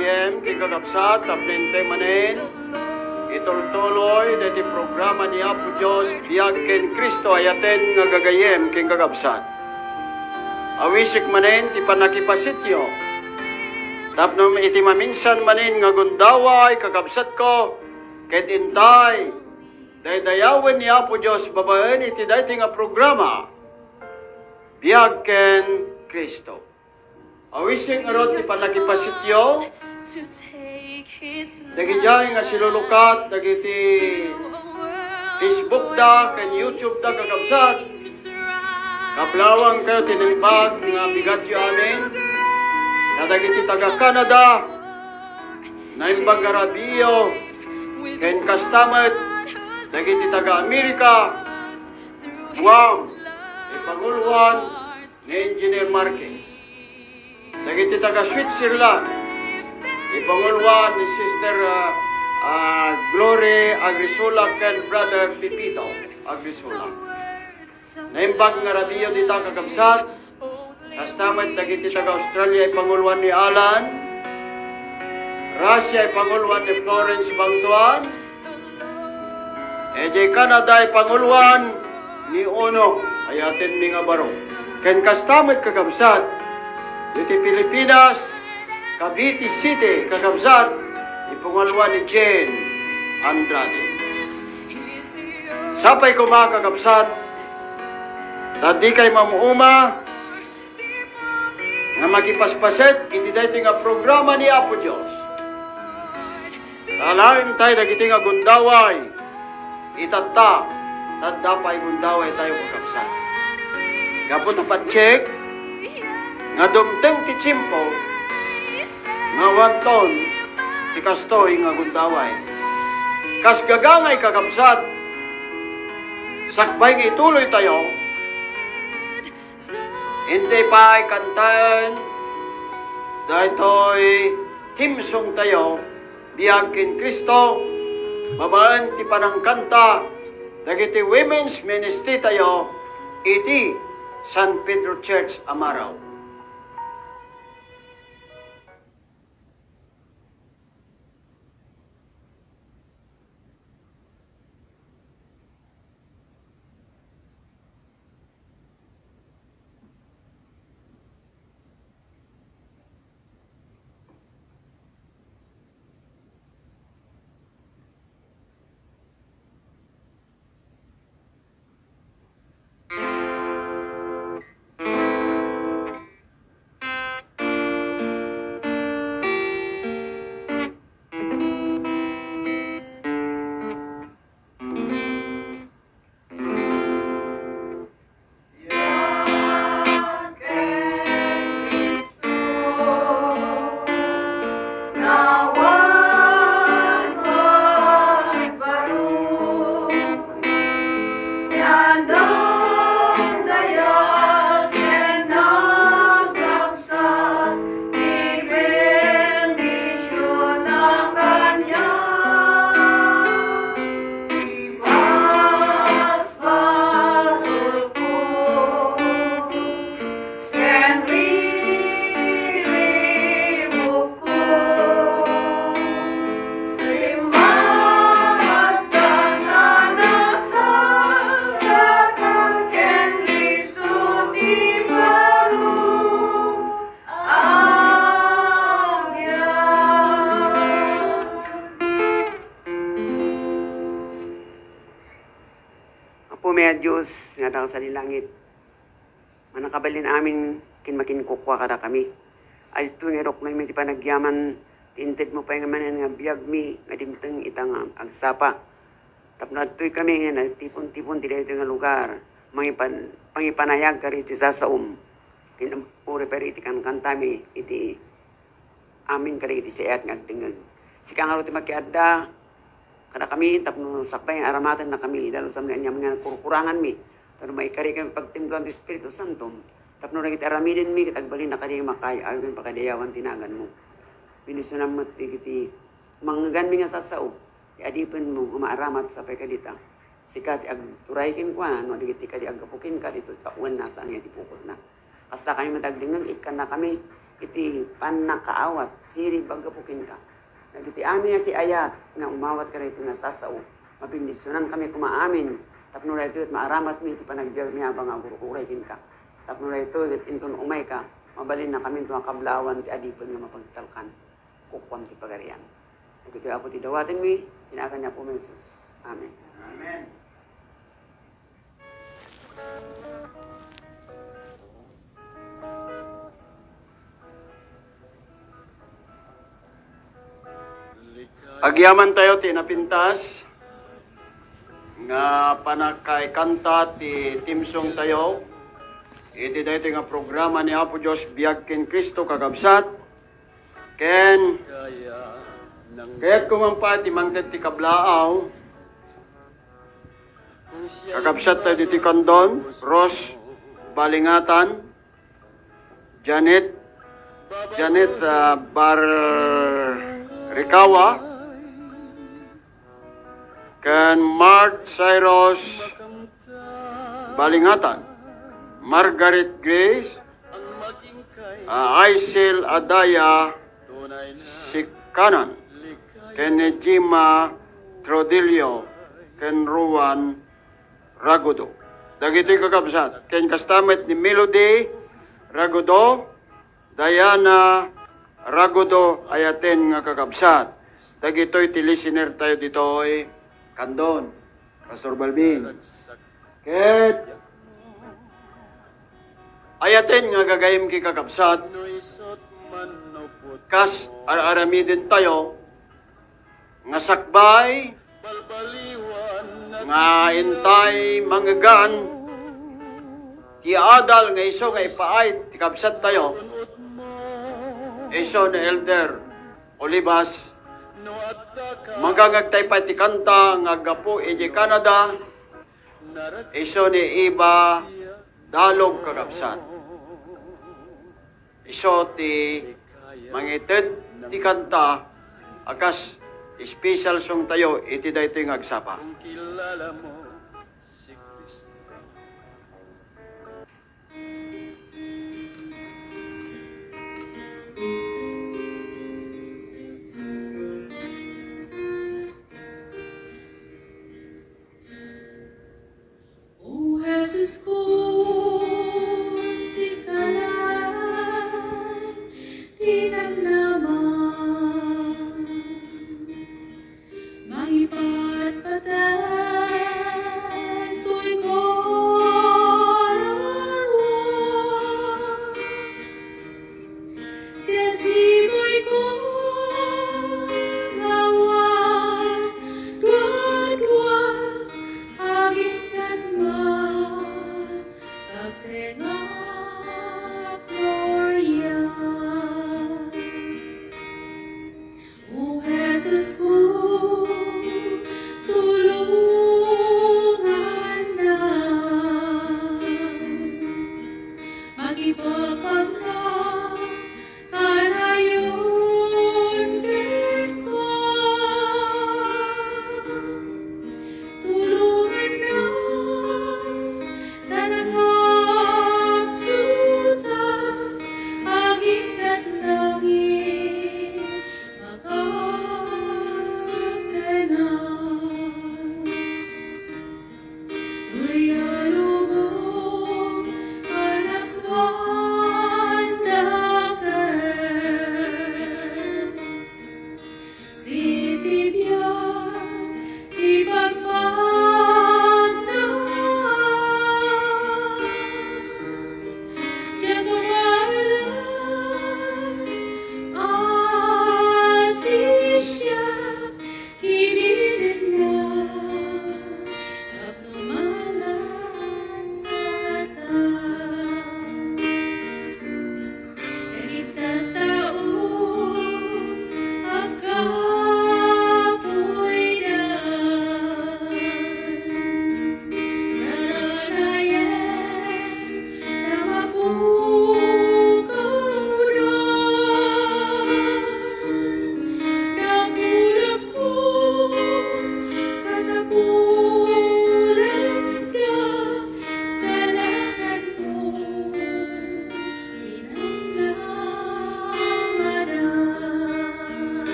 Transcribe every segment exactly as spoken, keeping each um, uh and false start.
Gagayyem ken kakabsat, tapno intay manen itultuloy daytoy programa ni Apo Dios, Biag ken Cristo, ayaten nga gagayyem ken kakabsat. Awisek manen ti pannakipasityo tapno iti maminsan manen nga gundaway, kakabsatko, ket intay daydayawen ni Apo Dios babaen iti daytoy nga programa, Biag ken Cristo. Awisek ngarud ti pannakipasityo dagidiay nga silulukat dagiti Facebook da ken YouTube da, kakabsat. Kablawang kayo ti naimbag nga bigatyo amin. Kadagiti taga Canada, naimbag nga rabiyo, ken kasta met dagiti taga America, Guam, ipanguluan ni Engineer Marquez. Dagiti taga Switzerland, ipanguluan ni Sister, ah, ah, Glory Agrisola ken Brother Pepito Agrisola. Naimbag nga rabiyo dita, kakabsat. Kasta met dagiti taga Australia, ipanguluan ni Alan. Russia, ipanguluan ni Florence Bangtuan. Idiay Canada, ipanguluan ni Ono, ayatenmi nga baro. Ken kasta met, kakabsat, iti Pilipinas, Cavite City, kakabsat, ipanguluan ni Jane Andrade. Sapay koma, kakabsat, ta dikay mamuuma nga makipaspaset iti daytoy nga programa ni Apo Dios. Alaentayo dagiti nga gundaway, itatta, tadda pay gundaway tayo, kakabsat. Gapu ta patiek nga dumteng ti tiempo nga awanton ti kastoy nga gundaway. Kas gagangay, kakabsat, sakbay nga ituloy tayo, intay pay kantaen daytoy theme song tayo, Biag ken Cristo, babaen ti panangkanta dagiti women's ministry tayo iti San Pedro Church, Amaraw. Apo mi a Dios nga adda ka sadi langit, mannakabalin amin ken makinkukua kadakami. Adtoy nga iruknoymi ti panagyaman ti intedmo pay nga manen nga biagmi nga dimteng ita nga agsapa. Tapno adtoy kami nga nagtipon-tipon ti daytoy nga lugar, mangipan-, mangipanayag kadagiti sasaom, ken uray pay iti kankantami iti amin kadagiti sayaat nga agdengngeg. Sika ngarud ti makiadda kadakami tapno sakbay nga aramatennakami, dalusammi aniamin nga kurkuranganmi, tapno maikarikami pagtemploan ti Espiritu Santo, tapno dagiti aramidenmi ket agbalinna kadi nga makaay-ayo ken pakadayawan ti naganmo. Bendisionam met dagiti mangngeganmi nga sassao, ti adipenmo nga maaramat sapay kadita. Sika ti agturay kenkuana, no dagiti kadi aggapu kenka, isu ti sawenna, saan nga iti pukotna. Kasta kami met agdengngeg, ikkannakami, iti pannakaawat, sirib a gapu kenka. Dagiti amin a siayat nga umawat kadagiti nasasao, mabendisionan kami koma amin, tapno daytoy ket maaramatmi iti panagbiagmi a bang nga agur-uray kenka. Tapno daytoy ket inton umayka, mabalinna kaminto nga kablaawan ti adipen nga mapagtalkan. Kukuam ti pagarian. Dagitoy, Apo, ti dawatenmi, iti nagan ni Apo Jesus. Amen. Amen. Agyamantayo ti napintas nga pannakaikanta ti theme songtayo iti daytoy nga programa ni Apo Dios, Biag ken Cristo, kakabsat. Ken kayat ko man pay ti mangted ti kablaaw, kakabsat tayo ditoy Candon, Rose Balingatan, Janet, Janet, ah, Barricawa, ken Mart Cyrus Balingatan, Margaret Grace, ah, Aisel Adaya Sikanan, ken ni Jima Trodillo, ken Ruan Ragudo. Dagitoy kakabsat, ken kasta met ni Melody Ragudo, Diana Ragudo, ayaten nga kakabsat. Dagitoy ti listener tayo ditoy Candon, Pastor Balbin. Ket ayaten nga gagayyem ken kakabsat, kas ar-aramiden tayo, nga sakbay nga intay mangngegan ti adal nga isu nga ipaay ti kabsattayo, isu ni Elder Olivas. Mangngegtay pay ti kanta nga aggapu idiay Canada, isu ni Eva Dalog, kakabsat. Isu ti mangited ti kanta a kas special songtayo iti daytoy nga agsapa. O Jesusko, sika laeng ti namnama. Mangipatpateg toy kararua. Siasinoy ko nga awan duadua, agingga met, agtenga met gloria. O Jesusko, tulongannak. Makipagpagna kanayon kenka. Tulongannak, ta nakapsutak, agingga met langit.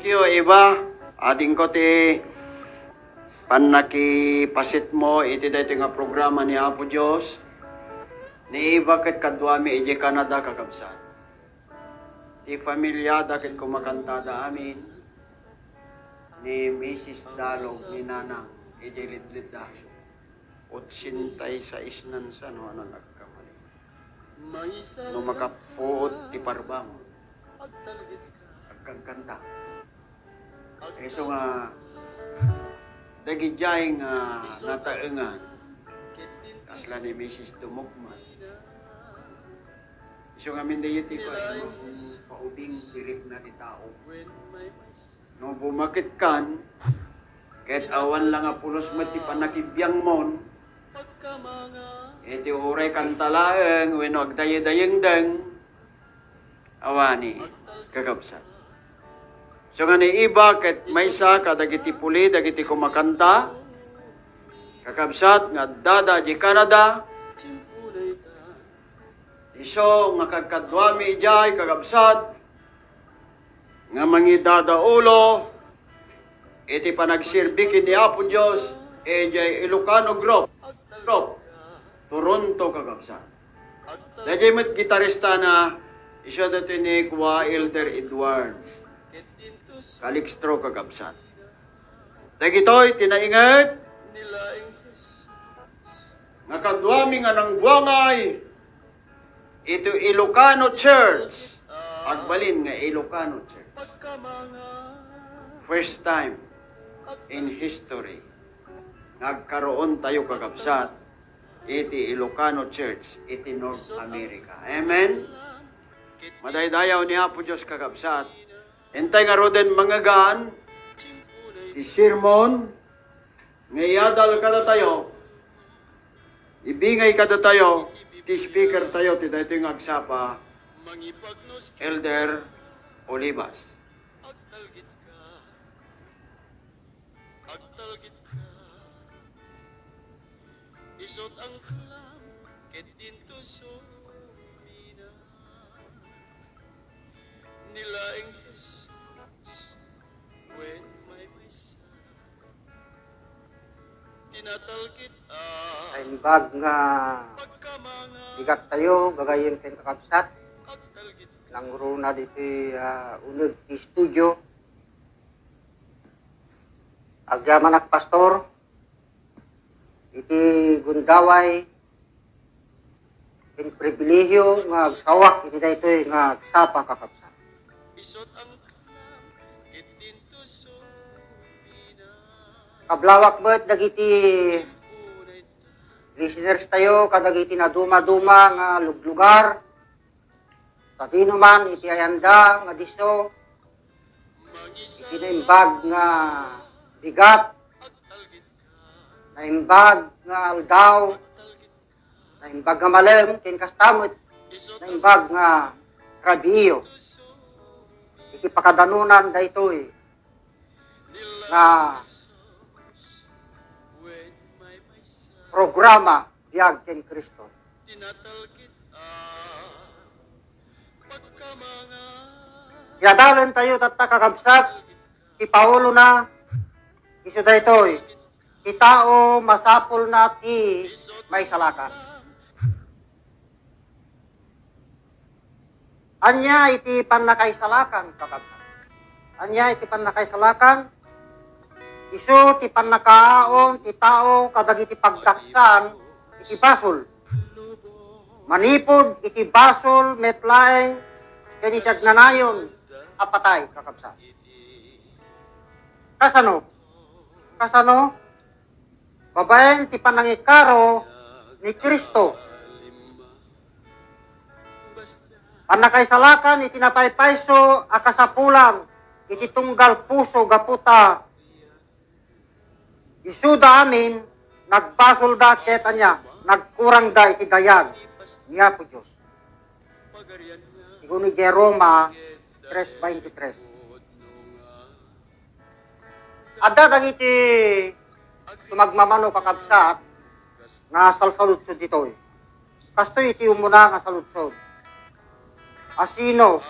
Yo, Eva, adingko ti pannakipasitmo iti daytoy nga programa ni Apo Dios. Ni Eva ket kaduami idiay Canada, kakabsat. Ti familiada ket kumakantada amin ni Misis Dalog ni Nanang idiay Lidlidda. Otsenta y seis nan sa no anan agkamali. No makapuot ti parbangon, agkagkanta. Isu nga, dagidiay nga nataengan, kasla ni Misis Dumugman. Isu nga, mindayo ti ko, paubing direk na ti tao. No bumaketkan, ket awan la nga pulos met ti pannakibiangmon, iti uray kanta laeng wenno agdayedayengdeng, awani, kakabsat. So nga ni Eva ket maysa kadagiti puli dagiti kumakanta, kakabsat, nga addada di Canada, isu nga kadkaduami idiay, kakabsat, nga mangidadaulo iti panagserbi ken ni Apo Dios idiay Ilocano group, group, Toronto, kakabsat. Daydiay met gitaristana, isu daytoy ni Kua Elder Edward Calixto, kakabsat. Dagitoy ti nainget nga kaduami nga nangbuangay iti Ilocano Church. Agbalin nga Ilocano Church. First time in history nga agkaroon tayo, kakabsat, iti Ilocano Church iti North America. Amen? Madaydayaw ni Apo Dios, kakabsat. Intay ngaruden mangngegan ti sermon nga iadal kadatayo, ibingay kadatayo ti speaker tayo ti daytoy nga agsapa, Elder Olivas. Isut' angklam ket dinto sumina. Ni laeng Jesus wen maymaysa. Tinatalkit a Naimbag nga pagkamanga bigat tayo, gagayyem ken kakabsat. Agtalkit Nangruna ditoy, ah, uneg ti studio. Agyamanak, Pastor, iti gundaway ken pribilehiyo nga agsawak iti daytoy nga agsapa, kakabsat. Kablawak met dagiti listeners tayo kadagiti nadumaduma nga luglugar, sadino man iti ayanda nga disso, iti naimbag nga bigat, naimbag nga aldaw, naimbag nga malem, ken kasta met, naimbag nga rabiiyo. Iti pakadanunan daytoy nga programa, Biag ken Cristo. Iadalen tayo tatta, kakabsat, ti paulona, isu daytoy, ti tao masapulna ti maisalakan. Ania iti pannakaisalakan, kakabsat? Ania iti pannakaisalakan? Isu ti pannakaaon ti tao kadagiti pagdaksan iti basol. Manipud iti basol met laeng ken iti agnanayon a patay, kakabsat. Kasano? Kasano? Babaen ti panangikaro ni Cristo. Pannakaisalakan iti napaypayso a kasapulan iti tunggal puso gapu ta isuda amin nagbasolda ket ania, nagkurangda iti dayag ni Apo Dios. Sigun idiay Roma tres veintitrés. Adda dagiti sumagmamano, kakabsat, nga salsaludsod ditoy. Kastoy iti umuna nga saludsod. Asino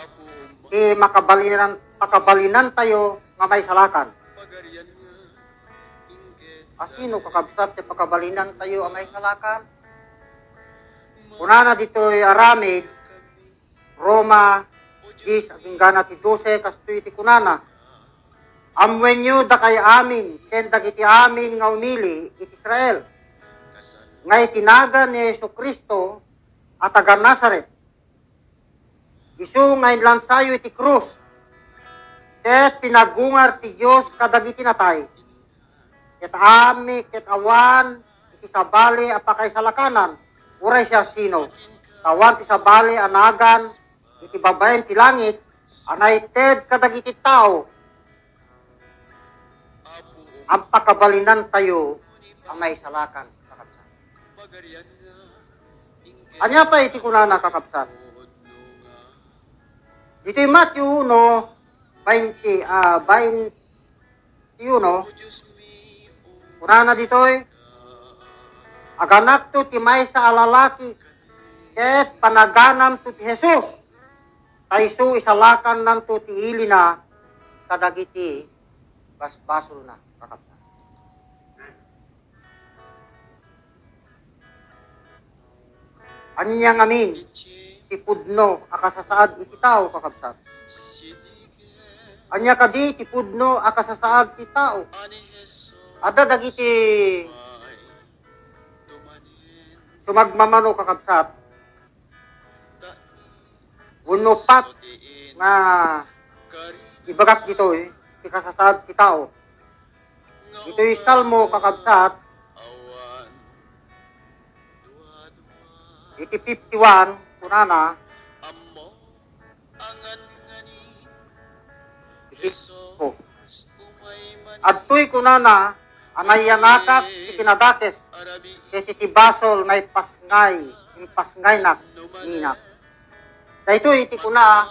ti makabalinan, pakabalinan tayo nga maisalakan. Asino, kakabsat, ti pakabalinantayo a maisalakan? Kunana ditoy aramid, Roma dies, agingga na ti dose, kastoy iti kunana, "Ammoenyo dakay amin ken dagiti amin nga umili iti Israel, nga iti nagan ni Jesu-Cristo a taga-Nazaret, isu nga inlansayo iti krus, ket pinagungar ti Dios kadagiti natay, ket ami, ket awan iti sabali a pakaisalakanan, uray siasino, ta awan ti sabali a nagan iti babaen ti langit a naited kadagiti tao." Ampakabalinantayo a maisalakan, kakabsat. Ania pay iti kunana, kakabsat? Iti Mateo uno, bainte, ah, bainte uno, kunana ditoy, "Aganakto ti maysa a lalaki, ket panaganamto ti Jesus, ta isu isalakannanto ti ilina kadagiti basbasolna," kakabsat. Ania ngamin ti pudno a kasasaad iti tao, kakabsat? Ania kadi ti pudno a kasasaad ti tao? Adda dagiti sumagmamano, kakabsat, wenno pat nga ibagak ditoy ti kasasaad ti tao. Ditoy Salmo, kakabsat, iti fifty-one, kunana, iti, oh. "Adtoy," kunana, "a nayanakak iti kinadakes, ket iti basol naipasngay, impasngaynak ni inak." Daytoy iti kuna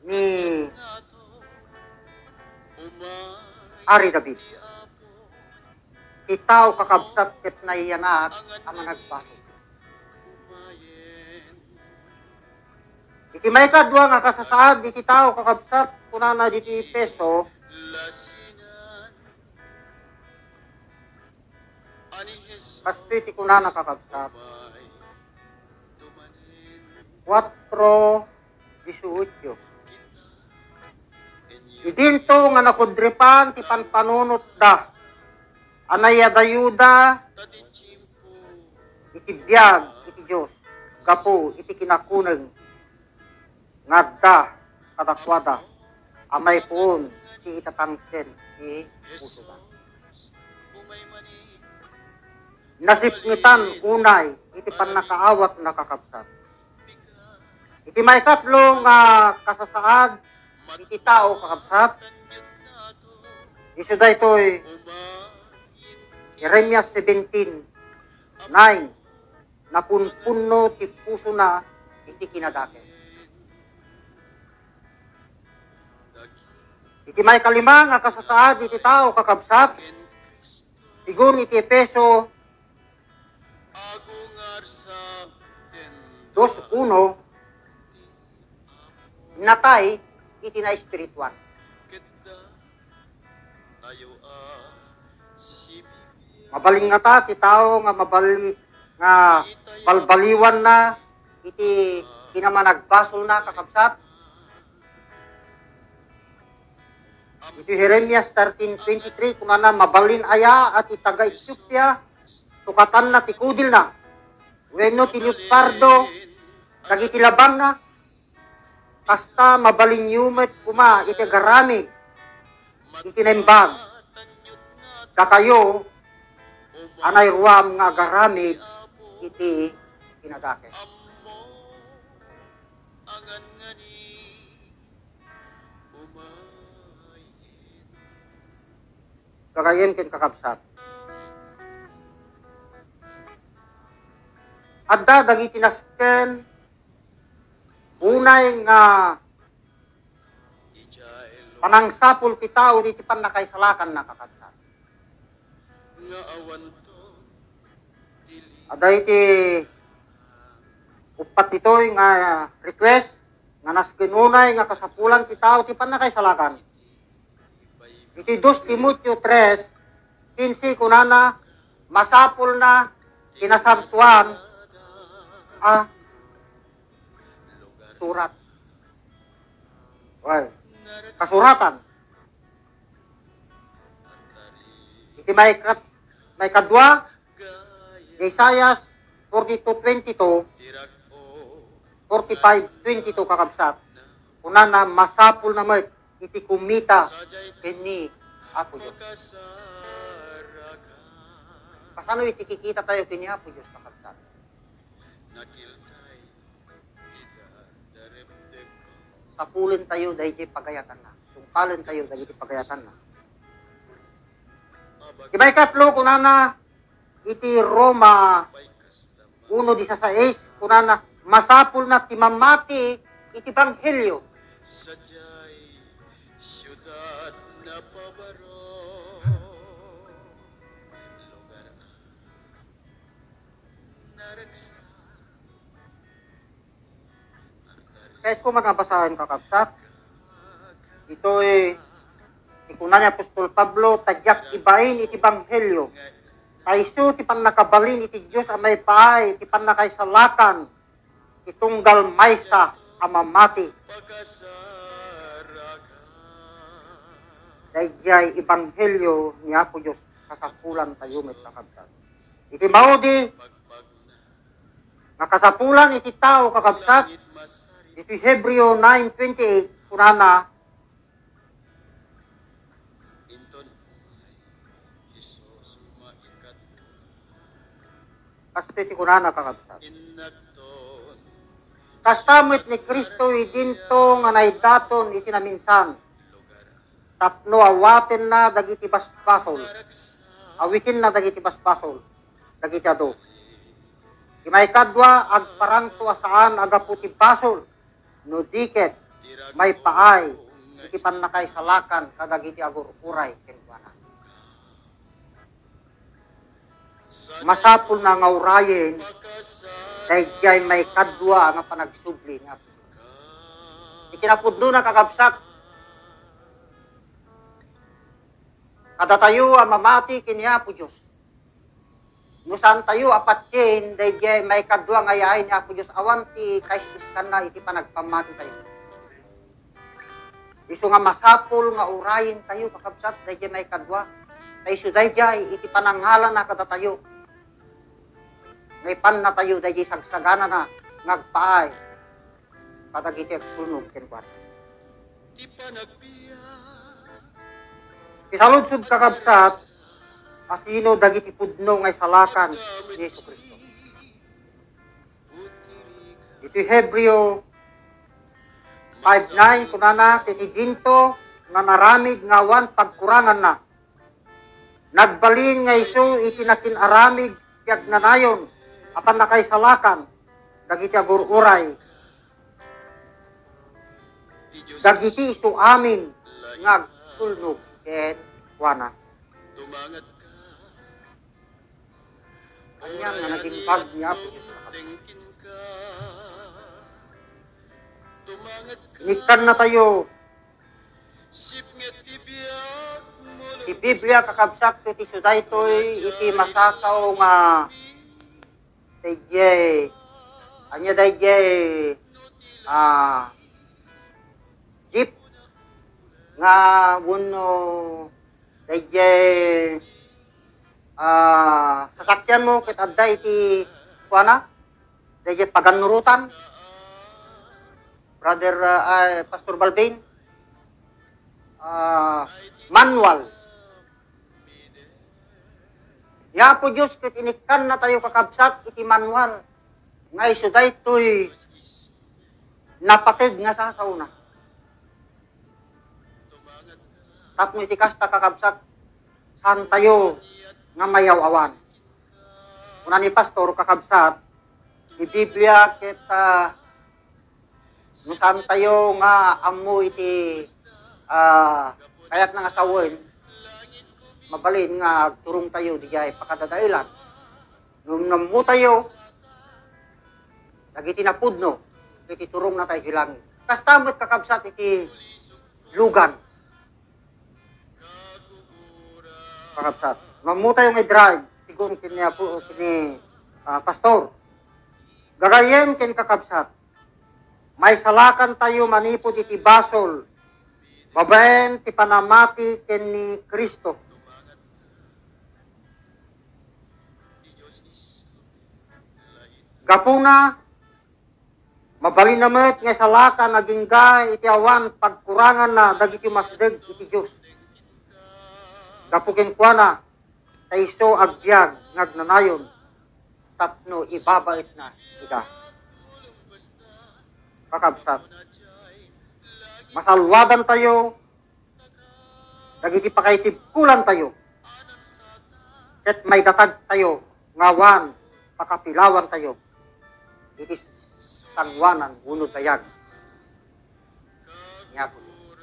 ni Ari David. Ti tao, kakabsat, ket nayanak a managbasol. Iti maikadua nga kasasaad iti tao, kakabsat, kunana ditoy Efeso, kastoy ti kunana, kakabsat, kuatro dieciocho. Idinto nga nakudripan ti panpanunotda a nayadayuda iti biag iti Dios gapu iti kinakuneng nga adda kadakuada a maipuon ti itatangken ti pusoda. Nasipngetan unay iti pannakaawatna, kakabsat. Iti maikatlo nga kasasaad iti tao, kakabsat, isu daytoy Jeremias seventeen nine, "Napunpunno ti pusona iti kinadakes." Iti maikalima nga kasasaad iti tao, kakabsat, sigun iti Efeso dos uno, natay iti naespirituan. Mabalin ngata ti tao nga mabali-, nga balbaliwanna iti kinamanagbasolna, kakabsat? Iti Jeremias thirteen twenty-three, kunana, "Mabalin aya a ti taga-Etiopia sukatanna ti kudilna wenno ti leopardo dagiti labangna? Kasta, mabalinyo met koma iti agaramid iti naimbag, dakayo a nairuam nga agaramid iti kinadakes." Gagayyem ken kakabsat, adda dagiti nasken unay nga panangsapul ti tao iti pannakaisalakanna, kakabsat. Adda iti uppat ditoy nga request nga nasken unay nga kasapulan ti tao ti pannakaisalakan. Iti dos Timoteo tres quince, kunana, masapulna ti nasantoan a surat. Oy, kasuratan. Iti maikat-, maikadua, Isaias forty-two twenty-two, forty-five twenty-two, kakabsat. Kunana, masapulna met iti kumita ken ni Apo Dios. Kasano iti kikita tayo ken ni Apo Dios, kakabsat? Sapulen tayo daydi pagayatanna. Tungpalen tayo dagiti pagayatanna. Iti maikatlo, kunana, iti Roma uno dieciséis, kunana, masapulna ti mamati iti ebanghelio. Sadiay siudad na pabaro, lugar a naragsak. Kayatko man a basaen, kakabsat. Ditoy, ti kuna ni Apostol Pablo, ta diak ibain iti ebanghelio. Ta isu ti pannakabalin iti Dios a maipaay iti pannakaisalakan ti tunggal maysa a mamati. Daydiay ebanghelio ni Apo Dios, kasapulan tayo met, kakabsat. Iti maudi, nga kasapulan iti tao, kakabsat, iti Hebreo nine twenty-eight, kunana, kastoy ti kunana, kakabsat. Kasta met ni Cristo idinto nga naidaton iti naminsan, tapno awatenna dagiti basbasol, awitenna dagiti basbasol dagiti adu. Ti maikadua, agparangto a saan a gapu ti basol, no di ket maipaay iti pannakaisalakan kadagiti agur-uray kenkuana. Masapulna nga urayen daydiay maikadua nga panagsubli ni Apo Dios. Iti napudnona, kakabsat, kadatayo a mamati ken ni Apo Dios, no saantayo a patien daydiay maikadua nga yaay ni Apo Dios, awan ti kaisiskanna iti panagpammatitayo. Isu nga masapul nga urayen tayo, kakabsat, daydiay maikadua. Ta isu daydiay iti panangalana kadatayo nga ipannatayo daydiay sagsaganana nga agpaay kadagiti agtulnog kenkuana. Isaludsod, kakabsat, a sino dagiti pudno nga isalakan ni Jesu-Cristo. Iti Hebreo five nine, kunana, iti dinto nga naramid nga awan pagkuranganna, nagbalin nga isu iti nakin-aramid ti agnanayon a pannakaisalakan dagiti agur-uray, dagiti isu amin nga agtulnog kenkuana. Ania nga nagimbag ni Apo Dios? Inikkannatayo ti Biblia, kakabsat, ket isu daytoy iti masasao nga daydiay, ania daydiay, ah, jeep nga wenno daydiay, ah, sasakyan mo ket adda iti kuana, daydiay pagannurotan, Brother, ah, ay, Pastor Balvin, ah, manual. Ni Apo Dios ket inikkannatayo, kakabsat, iti manual nga isu daytoy napated nga sasaona. Tapno iti kasta, kakabsat, saantayo nga mayaw-awan. Kuna ni Pastor, kakabsat, ti Biblia ket, ah, no saantayo nga ammo iti, ah, kayatna nga sawen, mabalin nga agturongtayo diay pakadadaelan. Ngem no ammotayo dagiti napudno iti turongnatayo iti langit. Kasta met, kakabsat, iti lugan. Kakabsat, no ammotayo nga i-drive, sigun ken ni Apo, ken ni, ah, Pastor. Gagayyem ken kakabsat, maisalakantayo manipud iti basol babaen ti panamati ken ni Cristo. Gapuna, mabalin met nga isalakan agingga iti awan pagkuranganna dagiti umasdeg iti Dios. Gapu kenkuana, ta isu agbiag nga agnanayon tapno ibabaetna ida. Kakabsat, masalluadantayo dagiti pakaitibkolantayo, ket maidatagtayo nga awan pakapilawantayo iti sangoanan wenno dayag ni Apo Dios.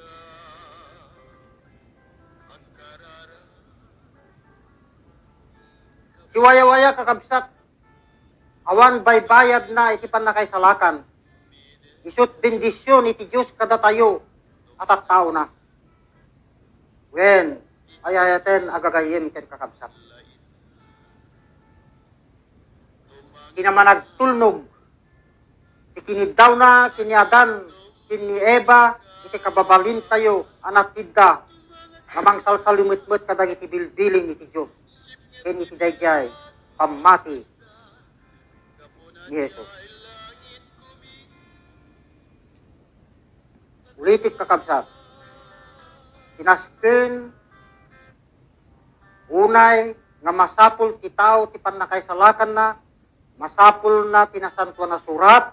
Siwayawaya, kakabsat, awan baybayadna iti pannakaisalakan. Isut' bendision iti Dios kadatayo a tattaona. Wen, ay-ayaten a gagayyem ken kakabsat, kinamanagtulnog ti kiniddawna ken ni Adan ken ni Eva iti kababalintayo a natidda nga mangsalsalimetmet kadagiti bilbilin iti Dios ken iti daydiay pammati ni Jesus. Ulitek, kakabsat, kinasken unay nga masapul ti tao ti pannakaisalakanna, masapulna ti Nasantoan a Surat,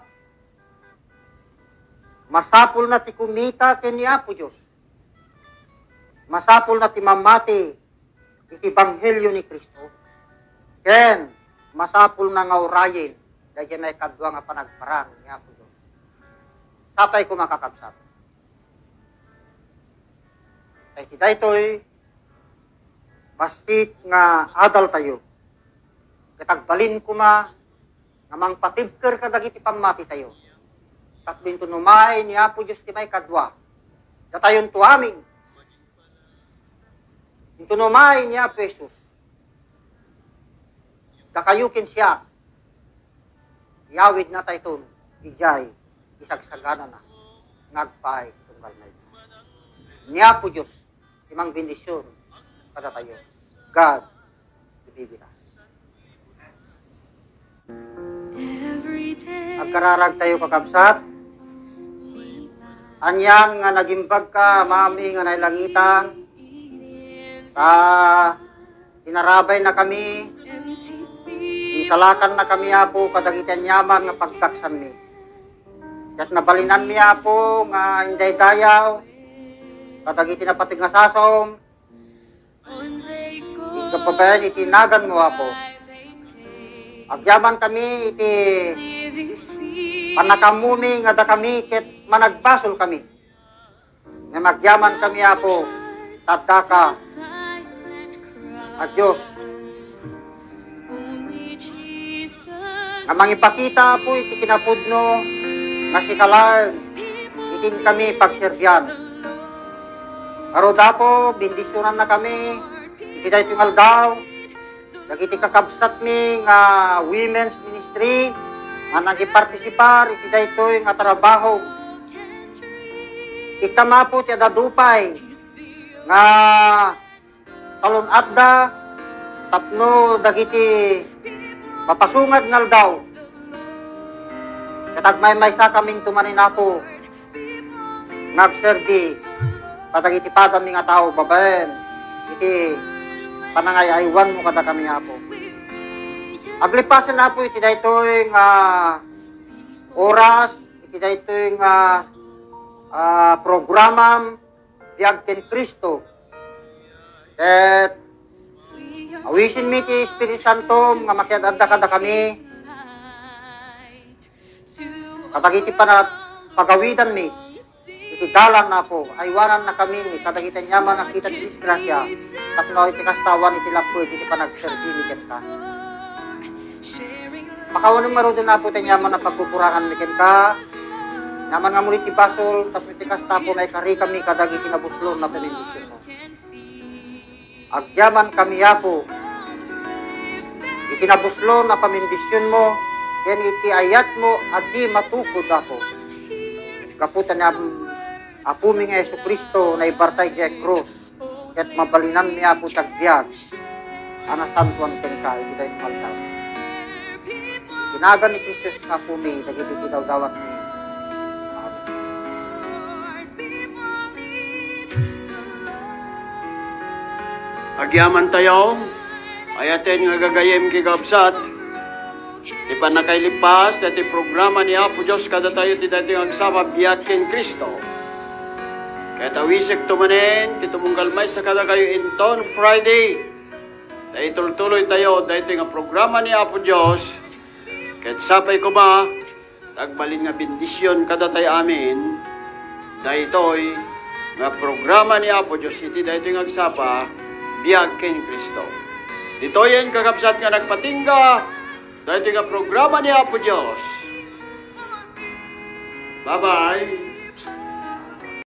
masapulna ti kumita ken ni Apo Dios, masapulna ti mamati iti ebanghelio ni Cristo, ken masapulna nga urayen daydiay maikadua nga panagparang ni Apo Dios. Sapay koma, kakabsat. Ta iti daytoy, bassit nga adaltayo, ket agbalin koma nga mangpatibker kadagiti pammatitayo. Tapno inton umay ni Apo Dios ti maikadua, datayonto amin, inton umay ni Apo Jesus, dakayo ken siak, iyawidna daytoy idiay isagsaganana nga agpaay iti tunggal maysa. Ni Apo Dios ti mangbendision kadatayo. God ti bibida. Agkararagtayo, kakabsat. Anian nga nagimbagka, Amami nga nailangitan, ta inarabaynakami, insalakannakami, Apo, kadagiti aniaman nga pagdaksanmi. Ket nabalinanmi, Apo, nga indaydayaw kadagiti napateg nga sasaom, iti kababayan iti naganmo, Apo. Agyamankami iti pannakaammomi nga dakami ket managbasolkami. Ngem agyamankami, Apo, ta addaka a Dios nga mangipakita, Apo, iti kinapudno nga sika laeng iti inkami pagserbian. Ngarud, Apo, bendisionannakami iti daytoy nga aldaw, dagiti kakabsatmi nga women's ministry nga nagipartisipar iti daytoy nga trabaho. Ikkam, Apo, ti adda dupay nga talon-atda tapno dagiti mapasungad nga aldaw, ket agmaymaysakaminto manen, Apo, nga agserbi kadagiti padami nga tao babaen iti panangay-aywanmo kadakami, Apo. Aglipasen, Apo, iti daytoy nga oras, iti daytoy nga, ah, programam, Biag ken Cristo. Ket awisenmi ti Espiritu Santom nga makiad-adda kadakami kadagiti pana-, pagawidanmi iti dalan, Apo. Aywanannakami kadagiti aniaman a kita ti disgrasya, tapno iti kasta, awan iti lappo iti panagserbimi kenka. Pakawanem ngaruden, Apo, ti aniaman a pagkukuranganmi kenka. Aniaman nga muli ti basol, tapno iti kasta, Apo, maikarikami kadagiti nabuslon a bendisionmo. Agyamankami, Apo, iti nabuslon a pamendisionmo ken iti ayatmo a di matukod, Apo. Gapu ta ni Am-, Apomi nga Jesu-Cristo naibarta idiay krus, ket mabalinanmi, Apo, ti agbiag a nasantoan kenka iti daytoy nga aldaw. Iti nagan ni Cristo Jesus nga Apomi, dagiti idawdawatmi. Amen. Agyamantayo, ayaten nga gagayyem, kakabsat, ti pannakailippas daytoy programa ni Apo Dios kadatayo iti daytoy nga agsapa, Biag ken Cristo. Ket awisekto manen ti tumunggal maysa kadakayo inton Friday, ta itultuloytayo daytoy nga programa ni Apo Dios, ket sapay koma, ta agbalin nga bendision kadatayo amin daytoy nga programa ni Apo Dios iti daytoy nga agsapa, Biag ken Cristo. Ditoyen, kakabsat, nga nagpatingga daytoy nga programa ni Apo Dios. Bye-bye.